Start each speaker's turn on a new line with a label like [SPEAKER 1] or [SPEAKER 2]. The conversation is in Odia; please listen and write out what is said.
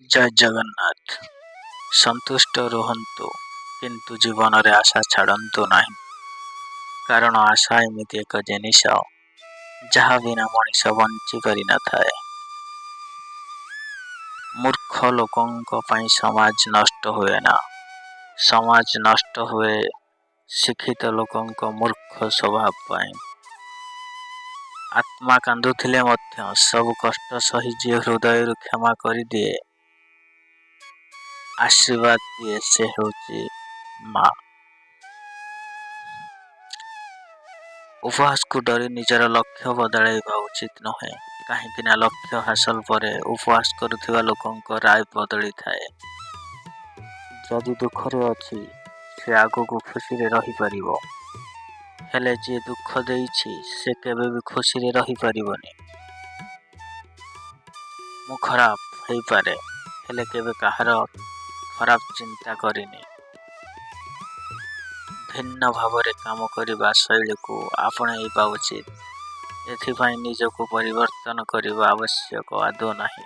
[SPEAKER 1] ଜୟ ଜଗନ୍ନାଥ। ସନ୍ତୁଷ୍ଟ ରୁହନ୍ତୁ, କିନ୍ତୁ ଜୀବନରେ ଆଶା ଛାଡ଼ନ୍ତୁ ନାହିଁ। କାରଣ ଆଶା ଏମିତି ଏକ ଜିନିଷ, ଯାହା ବିନା ମଣିଷ ବଞ୍ଚି ପାରିନଥାଏ। ମୂର୍ଖ ଲୋକଙ୍କ ପାଇଁ ସମାଜ ନଷ୍ଟ ହୁଏନା, ସମାଜ ନଷ୍ଟ ହୁଏ ଶିକ୍ଷିତ ଲୋକଙ୍କ ମୂର୍ଖ ସ୍ୱଭାବ ପାଇଁ। ଆତ୍ମା କାନ୍ଦୁଥିଲେ ମଧ୍ୟ ସବୁ କଷ୍ଟ ସହି ଯିଏ ହୃଦୟରୁ କ୍ଷମା କରିଦିଏ, ଆଶୀର୍ବାଦ ଦିଏ, ସେ ହେଉଛି ମା। ଉପହାସକୁ ଡରି ନିଜର ଲକ୍ଷ୍ୟ ବଦଳାଇବା ଉଚିତ ନୁହେଁ, କାହିଁକିନା ଲକ୍ଷ୍ୟ ହାସଲ ପରେ ଉପହାସ କରୁଥିବା ଲୋକଙ୍କ ରାୟ ବଦଳିଥାଏ। ଯଦି ଦୁଃଖରେ ଅଛି, ସେ ଆଗକୁ ଖୁସିରେ ରହିପାରିବ। ହେଲେ ଯିଏ ଦୁଃଖ ଦେଇଛି, ସେ କେବେ ବି ଖୁସିରେ ରହିପାରିବନି। ମୁଁ ଖରାପ ହେଇପାରେ, ହେଲେ କେବେ କାହାର ଖରାପ ଚିନ୍ତା କରିନି। ଭିନ୍ନ ଭାବରେ କାମ କରିବା ଶୈଳୀକୁ ଆପଣେଇବା ଉଚିତ। ଏଥିପାଇଁ ନିଜକୁ ପରିବର୍ତ୍ତନ କରିବା ଆବଶ୍ୟକ ଆଦୌ ନାହିଁ।